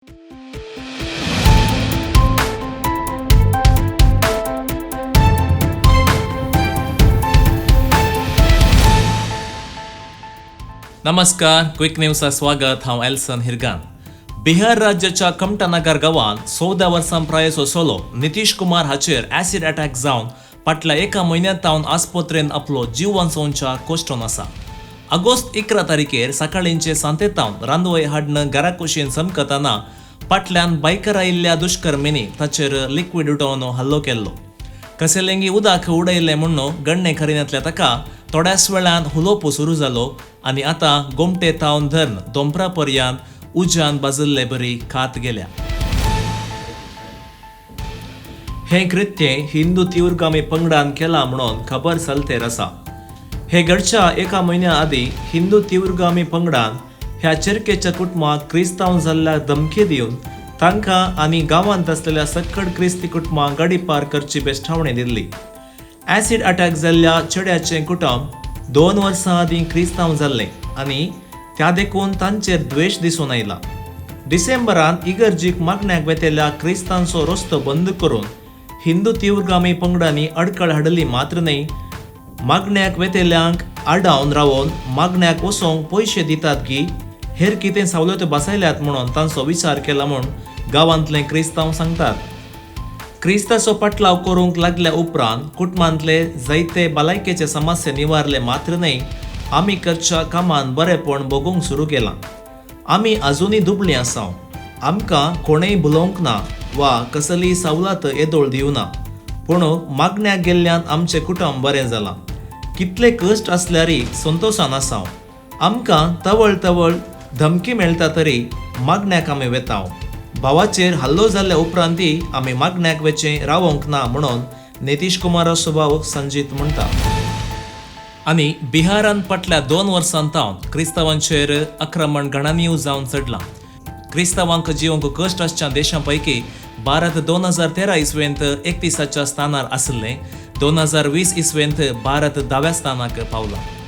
नमस्कार, क्विक न्यूजा स्वागत. हांव एल्सन हिरगान. बिहार राज्याच्या कमटानगर गांवांत 14 वर्सां प्रायेचो सोलो नितीश कुमार हाचेर ॲसिड अटॅक जावन फाटल्या एका म्हयन्यांत तावन आस्पत्रेन आपलो जीव वांचोवच्या कोश्टोन आसा. ऑगस्ट 11 तारखेर सकाळींचे सांतेतावन रांदवय हाडन घरा कुशीन चमकतना फाटल्यान बायकर आयिल्ल्या दुश्कर्मींनी ताचेर लिक्वीड उडोवन हल्लो केल्लो. कसेलेंगी उदक उडयलें म्हूण गण्णे खरिनांतल्या ताका थोड्याच वेळान हुलोप सुरू जालो आनी आतां गोमटे तावन धर्न दोंपरा पर्यंत उज्यान बाजिल्ले बरी खात गेल्या. हें कृत्य हिंदू तीव्रगामी पंगडान केलां म्हणून खबर चलतेर आसा. हे घडच्या एका म्हयन्या आदीं हिंदू तीव्रगामी पंगडान ह्या चेरकेच्या कुटुंबाक क्रिस्तांव जाल्ल्या धमकी दिवन तांकां आनी गांवांत आसलेल्या सक्कड क्रिस्ती कुटुंबांक गाडी पार करची बेश्टावणी दिल्ली. ॲसिड अटॅक जाल्ल्या चेड्याचें कुटुंब 2 वर्सां आदीं क्रिस्तांव जाल्लें आनी त्या देखून तांचेर द्वेश दिसून आयला. डिसेंबरांत इगर्जीक मागण्याक वेतेल्या क्रिस्तांचो रस्तो बंद करून हिंदू तीव्रगामी पंगडांनी अडकळ हाडली मात्र न्हय, मागण्याक वेतेल्यांक आडावन रावन मागण्याक वचोंक पयशे दितात की हेर कितें सवलत्यो बसयल्यात म्हणून तांचो विचार केला म्हूण गांवांतले क्रिस्तांव सांगतात. क्रिस्ताचो पाटलाव करूंक लागल्या उपरांत कुटुंबांतले जायते भलायकेचे समस्या निवारले मात्र न्हय, आमी करच्या कामान बरेपण भोगूंक सुरू केलां. आमी अजुनूय दुबळीं आसा. आमकां कोणेय भुलोवंक ना वा कसलीय सवलत येदोळ दिवना, पूण मागण्याक गेल्ल्यान आमचें कुटुंब बरें जालां. कितले कश्ट आसल्यारय संतोशान आसा. आमकां तवळ तवळ धमकी मेळटा तरी मागण्याक आमी वेता. भावाचेर हल्लो जाल्ल्या उपरांतय आमी मागण्याक वेचें रावोंक ना म्हणून नितीश कुमाराचो भाव संजीत म्हणटा. आनी बिहारान फाटल्या 2 वर्सां तावन क्रिस्तांवांचेर आक्रमण गणनीय जावन चडलां. क्रिस्तांवांक जिवंक कश्ट आसच्या देशां पैकी भारत 2013 इसवेंत 31च्या स्थानार आशिल्लें. 2020 इसवेंत भारत 10व्या स्थानाक पावला.